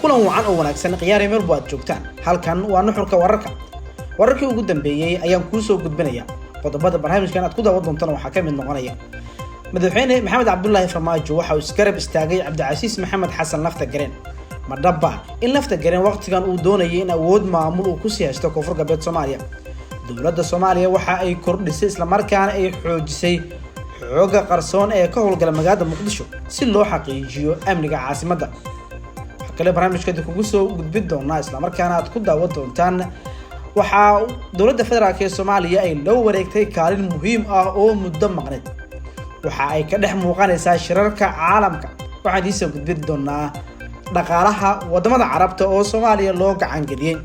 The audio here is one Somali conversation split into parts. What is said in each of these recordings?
Kulan wacan oo wanaagsan, khiyaari meel aad joogtaan. Halkan waa Nuxurka Wararka. Wararkii ugu dambeeyey ayaan kuu soo gudbinaya. Qodobada barnaamijkan aad ku daawan doontana waxaa ka mid noqonaya: Madaxweyne Maxamed Cabdulaahi Farmaajo waxa uu isgarab istaagay Cabdicasiis Maxamed Xasan Lafta Gareen. Ma dhaba in Lafta Gareen waqtigan uu doonayay in awood maamul uu kusii haysto Koonfur Galbeed Soomaaliya? Dowladda Soomaaliya waxa ay kordhisay islamarkaana ay xoojisay xooga qarsoon ee ka howlgala magaalada Muqdisho si loo xaqiijiyo amniga caasimadda. Waxaa kale barnaamijka kugu soo gudbin doonaa islamarkaana aad ku daawan doontaan: waxaa dowladda federaalk ee Soomaaliya ay loo wareegtay kaalin muhiim ah oo muddo maqneed. Waxa ay ka dhex muuqanaysaa shirarka caalamka. Waxaan idiin soo gudbin doonaa dhaqaalaha wadamada Carabta oo Soomaaliya loo gacan geliyey.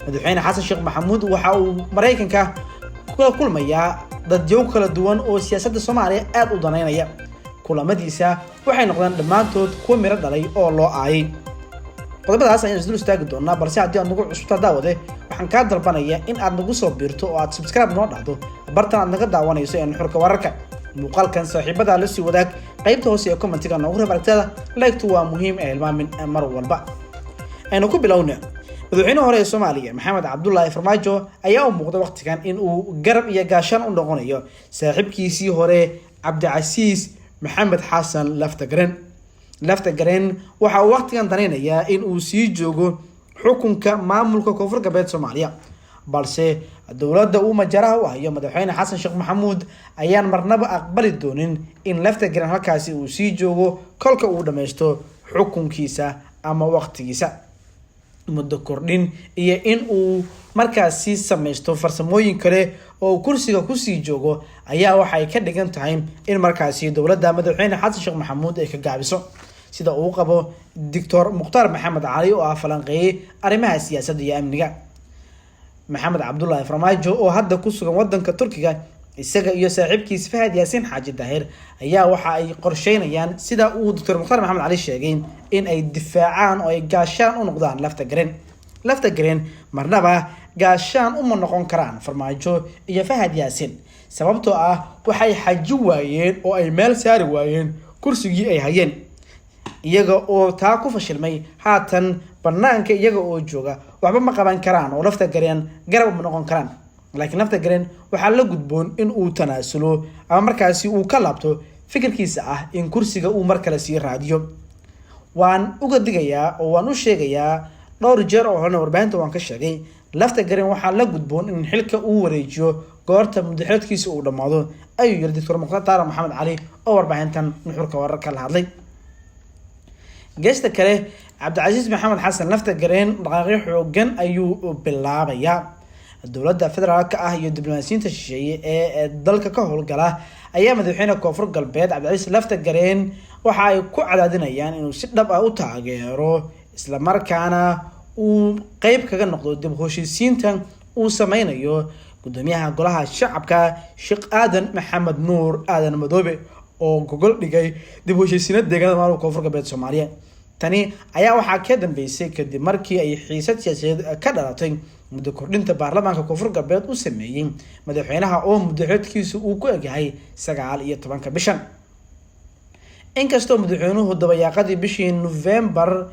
Madaxweyne Xasan Sheekh Maxamuud waxa uu Maraykanka kula kulmayaa dadyow kala duwan oo siyaasadda Soomaaliya aada u danaynaya. Kulamadiisa waxay noqdeen dhammaantood kuwa miro dhalay oo loo aayay. Qodobadaas ayaan isdul istaagi doonaa, balse haddii aad nagu cusubta, daawade, waxaan kaa dalbanaya in aad nagu soo biirto oo aad subscribe noo dhahdo bartan aad naga daawanayso ee Nuxurka Wararka. Muuqaalkan saaxiibadaa la sii wadaag. Qaybta hoose ee commentiga noogu reeb aragtada. Like-tu waa muhiim ee hilmaamin mar walba. Aynu ku bilowna. Madaxweyne hore ee Soomaaliya Maxamed Cabdulaahi Farmaajo ayaa u muuqda waqtigan in uu garab iyo gaashaan u noqonayo saaxiibkiisii hore, Cabdicasiis Maxamed Xasan Laftagaren. Laftagaren waxa uu waqtigan danaynayaa in uu sii joogo xukunka maamulka Koonfur Galbeed Soomaaliya, balse dowladda uu majaraha u hayo Madaxweyne Xasan Sheekh Maxamuud ayaan marnaba aqbali doonin in Laftagaren halkaasi uu sii joogo kolka uu dhammaysto xukunkiisa ama waqtigiisa. Muddo kordhin iyo in uu markaasi samaysto farsamooyin kale oo uu kursiga kusii joogo ayaa waxay ka dhigan tahay in markaasi dowladda Madaxweyne Xasan Sheekh Maxamuud ay ka gaabiso, sida uu qabo Doctor Mukhtaar Maxamed Cali oo ah falanqeeyey arrimaha siyaasadda iyo amniga. Maxamed Cabdulaahi Farmaajo oo hadda ku sugan wadanka Turkiga, isaga iyo saaxiibkiis Fahad Yaasiin Xaaji Daahir, ayaa waxa ay qorsheynayaan, sida uu Doctor Mukhtaar Maxamed Cali sheegay, in ay difaacaan oo ay gaashaan u noqdaan Lafta Gareen. Lafta Gareen marnaba gaashaan uma noqon karaan Farmaajo iyo Fahad Yaasiin, sababtoo ah waxay xaji waayeen oo ay meel saari waayeen kursigii ay hayeen. Iyaga oo taa ku fashilmay, haatan banaanka iyaga oo jooga waxba ma qaban karaan oo Lafta Gareen garab uma noqon karaan. Laakiin Lafta Gareen waxaa la gudboon in uu tanaasulo ama markaasi uu ka laabto fikirkiisa ah in kursiga uu mar kale sii raadiyo. Waan uga digayaa oo waan u sheegayaa, dhowr jeer oo horena warbaahinta waan ka sheegay: Lafta Gareen waxaa la gudboon in xilka uu wareejiyo goorta muddaxileedkiisa uu dhammaado, ayuu yiri Doctor Mukhtaar Maxamed Cali oo warbaahintan Nuxurka Wararka la hadlay. Geesta kale, Cabdicasiis Maxamed Xasan Lafta Gareen dhaqaaqyo xoogan ayuu bilaabayaa. Dowladda federaalka ah iyo diblomaasiyiinta shisheeye ee dalka ka howlgala ayaa madaxweyne Koonfur Galbeed Cabdicasiis Lafta Gareen waxa ay ku cadaadinayaan inuu si dhab ah u taageero islamarkaana uu qeyb kaga noqdo dib heshiisiinta uu sameynayo gudoomiyaha Golaha Shacabka, Sheekh Aadan Maxamed Nuur Aadan Madoobe, oo gogol dhigay dib heshiisiinada deegaanada maamulka Koonfur Galbeed Soomaaliya. Tani ayaa waxaa ka dambeysay kadib markii ay xiisad siyaasadeed ka dhalatay muddo kordhinta baarlamaanka Koonfur Galbeed u sameeyey madaxweynaha oo muddaxeedkiisu uu ku egyahay 19-ka bishan. Inkastoo madaxweynuhu dabayaaqadii bishii November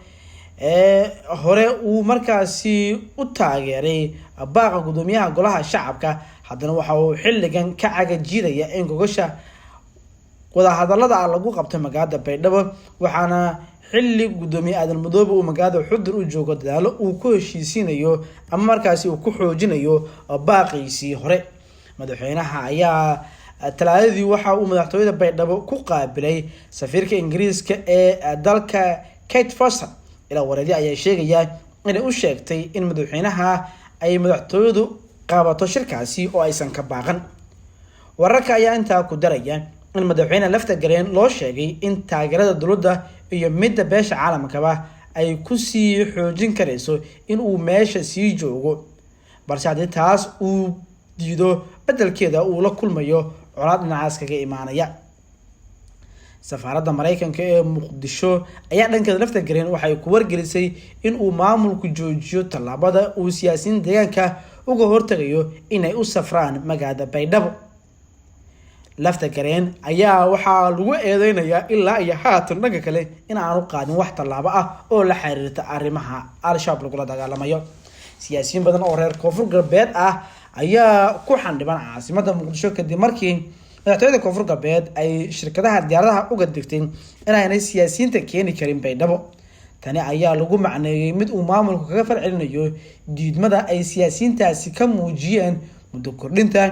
ee hore uu markaasi u taageeray baaqa gudoomiyaha Golaha Shacabka, haddana waxa uu xilligan ka cagajiidaya in gogasha wadahadalada ah lagu qabto magaalada Baydhabo, waxaana xilli gudoomiye Aadan Madoobe uu magaalada Xudur u joogo dadaalo uu ku heshiisiinayo ama markaasi uu ku xoojinayo baaqiisii hore. Madaxweynaha ayaa Talaadadii waxa uu madaxtooyada Baydhabo ku qaabilay safiirka Ingiriiska ee dalka, Kate Foster. Ilaa wareedyo ayaa sheegaya inay u sheegtay in madaxweynaha ay madaxtooyadu qabato shirkaasi oo aysan ka baaqan. Wararka ayaa intaa ku daraya in Madaxweyne Lafta Gareen loo sheegay in taageerada dowladda iyo midda beesha caalamkaba ay kusii xoojin karayso in uu meesha sii joogo, balse haddii taas uu diido, beddelkeeda uu la kulmayo colaad dhinacaas kaga imaanaya. Safaaradda Mareykanka ee Muqdisho ayaa dhankeeda Lafta Gareen waxay ku wargelisay in uu maamulku joojiyo tallaabada uu siyaasiyiin deegaanka uga hortagayo inay u safraan magaalada Baydhabo. Lafta Gareen ayaa waxaa lagu eedeynayaa ilaa iyo haatan dhanka kale in aanu qaadin wax tallaabo ah oo la xiriirta arrimaha Al-Shabaab lagula dagaalamayo. Siyaasiyiin badan oo reer Koonfur Galbeed ah ayaa ku xandhiban caasimada Muqdisho kadib markii madaxtooyada Koonfur Galbeed ay shirkadaha diyaaradaha uga digtay inaanay siyaasiyiinta keeni karin Baydhabo. Tani ayaa lagu macneeyey mid uu maamulku kaga falcelinayo diidmada ay siyaasiyiintaasi ka muujiyeen muddo kordhinta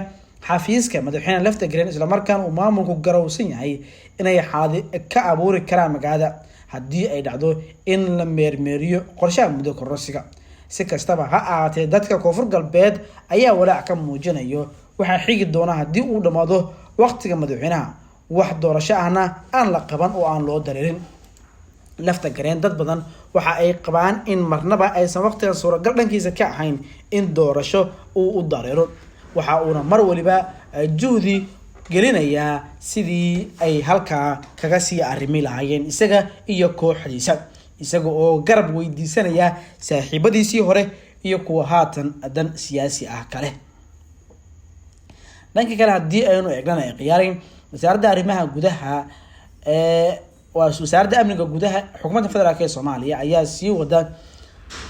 xafiiska madaxweyne Lafta Gareen, islamarkaana uu maamulku garowsan yahay inay xaaladi ka abuuri karaan magaalada haddii ay dhacdo in la meermeeriyo qorshaha muddo kororsiga. Si kastaba ha ahaatee, dadka Koonfur Galbeed ayaa walaac ka muujinayo waxaa xigi doona haddii uu dhammaado waqtiga madaxweynaha, wax doorasho ahna aan la qaban oo aan loo dareerin. Lafta Gareen dad badan waxa ay qabaan in marnaba aysan waqtigan suuragal dhankiisa ka ahayn in doorasho uu u dareero. Waxa uuna mar waliba juhdi gelinayaa sidii ay halkaa kaga sii arrimi lahaayeen isaga iyo kooxdiisa, isaga oo garab weydiisanaya saaxiibadiisii hore iyo kuwa haatan dan siyaasi ah kale. Dhanka kale, haddii aynu eegnana, khiyaaray, wasaaradda arrimaha gudaha ee waa wasaaradda amniga gudaha xukuumadda federaalk ee Soomaaliya ayaa sii wada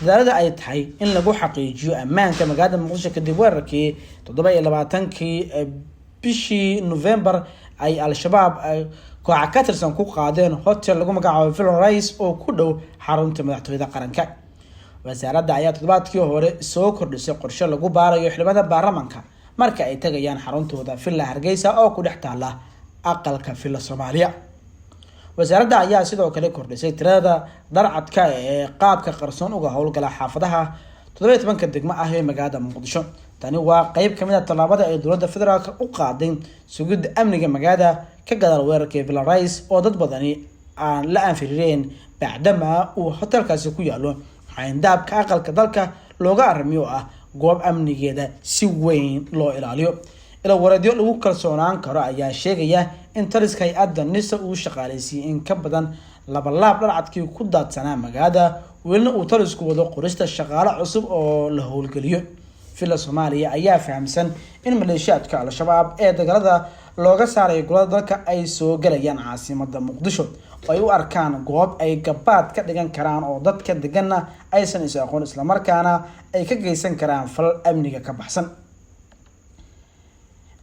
dadaalada ay tahay in lagu xaqiijiyo ammaanka magaalada Muqdisho kadib weerarkii 27-kii bishii November ay Al-Shabaab kooxa ka tirsan ku qaadeen hotel lagu magacaabo Villa Rice oo ku dhow xarunta madaxtooyada qaranka. Wasaaradda ayaa toddobaadkii hore soo kordhisay qorshe lagu baarayo xildhibaanada baarlamaanka marka ay tagayaan xaruntooda Villa Hargeysa oo ku dhex taala aqalka Villa Soomaaliya. Wasaaradda ayaa sidoo kale kordhisay tirada dharcadka ee qaabka qarsoon uga howlgala xaafadaha 17-ka degmo ah ee magaalada Muqdisho. Tani waa qeyb kamid a tallaabada ay dowladda federaalk u qaaday sugidda amniga magaalada ka gadaal weerarka Villa Rice oo dad badani aan la anfirireen, bacdama uu hotelkaasi ku yaalo xayndaabka aqalka dalka looga arrimiyo oo ah goob amnigeeda si weyn loo ilaaliyo. Ilo wareedyo lagu kalsoonaan karo ayaa sheegaya in taliska hay-adda NISA uu shaqaaleysiiyey in ka badan labalaab dharcadkii ku daadsanaa magaalada, welina uu talisku wado qorista shaqaale cusub oo la howlgeliyo. Villa Soomaaliya ayaa fahamsan in maleeshiyaadka Al-Shabaab ee dagaalada looga saarayo golada dalka ay soo galayaan caasimada Muqdisho oo ay u arkaan goob ay gabaad ka dhigan karaan oo dadka deganna aysan is aqoon, islamarkaana ay ka geysan karaan falal amniga ka baxsan.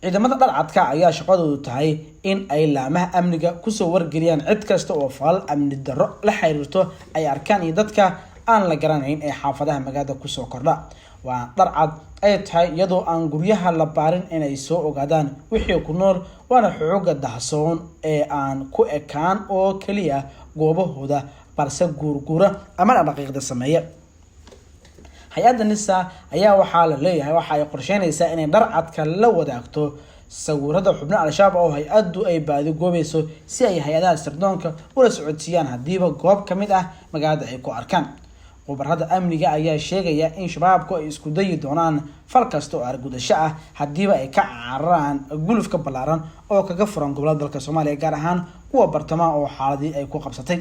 Ciidamada dharcadka ayaa shaqadoodu tahay in ay laamaha amniga kusoo wargeliyaan cid kasta oo falal amni darro la xiriirto ay arkaan iyo dadka aan la garanayn ee xaafadaha magaalada kusoo kordha. Waa dharcad ay tahay iyadoo aan guryaha la baarin inay soo ogaadaan wixii ku nool, waana xooga dahsoon ee aan ku ekaan oo keliya goobahooda, balse guurguura ama dhaqdhaqiiqda sameeya. Hay-adda NISA ayaa waxaa la leeyahay waxa ay qorsheynaysaa inay dharcadka la wadaagto sawirada xubno Al-Shabaab oo hay-addu ay baadigoobayso, si ay hay-adaha sirdoonka ula socodsiiyaan haddiiba goob ka mid ah magaalada ay ku arkaan. Khubarada amniga ayaa sheegaya in Shabaabku ay isku dayi doonaan fal kasta oo argudasho ah haddiiba ay ka cararaan gulufka ballaaran oo kaga furan gobolada dalka Soomaaliya, gaar ahaan kuwa bartamaha oo xaaladii ay ku qabsatay.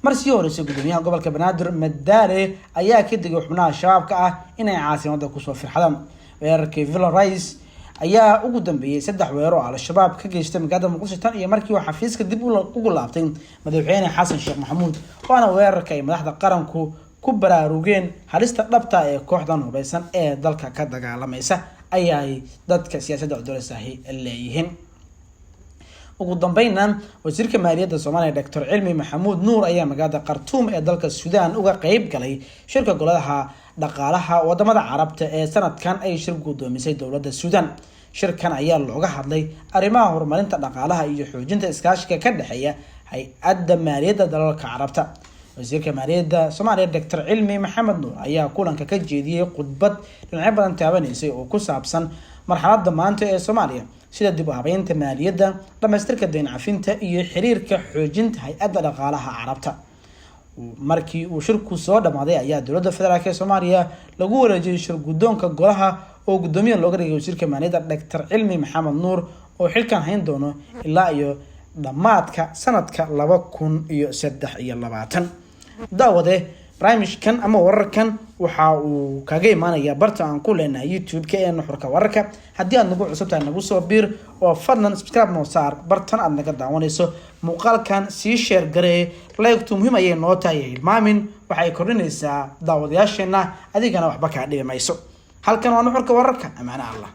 Mar sii horeysay, gudoomiyaha gobolka Banaadir Madaale ayaa ka digay xubnaha Shabaabka ah inay caasimada kusoo firxadaan. Weerarkii Villa Rice ayaa ugu dambeeyey saddex weerar oo Al-Shabaab ka geystay magaalada Muqdisho tan iyo markii uu xafiiska dib ugu laabtay madaxweyne Xasan Sheekh Maxamuud, waana weerarka ay madaxda qaranku ku baraarugeen halista dhabta ee kooxdan hubeysan ee dalka ka dagaalamaysa, ayay dadka siyaasadda cudurasahi leeyihiin. Ugu dambeynna, wasiirka maaliyadda Soomaaliya Doctor Cilmi Maxamuud Nuur ayaa magaalada Khartuum ee dalka Suudaan uga qeyb galay shirka golaha dhaqaalaha wadamada Carabta ee sanadkan ay shir guddoomisay dowladda Suudaan. Shirkan ayaa looga hadlay arrimaha horumarinta dhaqaalaha iyo xoojinta iskaashiga ka dhexeeya hay-adda maaliyadda dalalka Carabta. Wasiirka maaliyadda Soomaaliya Doctor Cilmi Maxamed Nuur ayaa kulanka ka jeediyey khudbad dhinacyo badan taabanaysay oo ku saabsan marxaladda maanta ee Soomaaliya, sida dib u habeynta maaliyadda, dhamaystirka deyn cafinta iyo xiriirka xoojinta hay-adda dhaqaalaha Carabta. Markii uu shirku soo dhamaaday ayaa dowladda federaalk ee Soomaaliya lagu wareejiyay shir guddoonka golaha oo guddoomiya looga dhigay wasiirka maaliyadda Doctor Cilmi Maxamed Nuur, oo xilkan hayn doono ilaa iyo dhammaadka sanadka 2023. Daawade, barnaamijkan ama wararkan Waxa uu kaga imaanayaa barta aan ku leenahay YouTube-ka ee Nuxurka Wararka. Haddii aad nagu cusubtahay, nagu soo biir oo fadlan subscribe noo saar bartan aad naga daawanayso. Muuqaalkan sii share garee, like-tu muhiim ayay noo tahay. Hilmaamin, waxay kordhinaysaa daawadayaasheenna, adigana waxba kaa dhibi mayso. Halkan waa Nuxurka Wararka. Amaana Allah.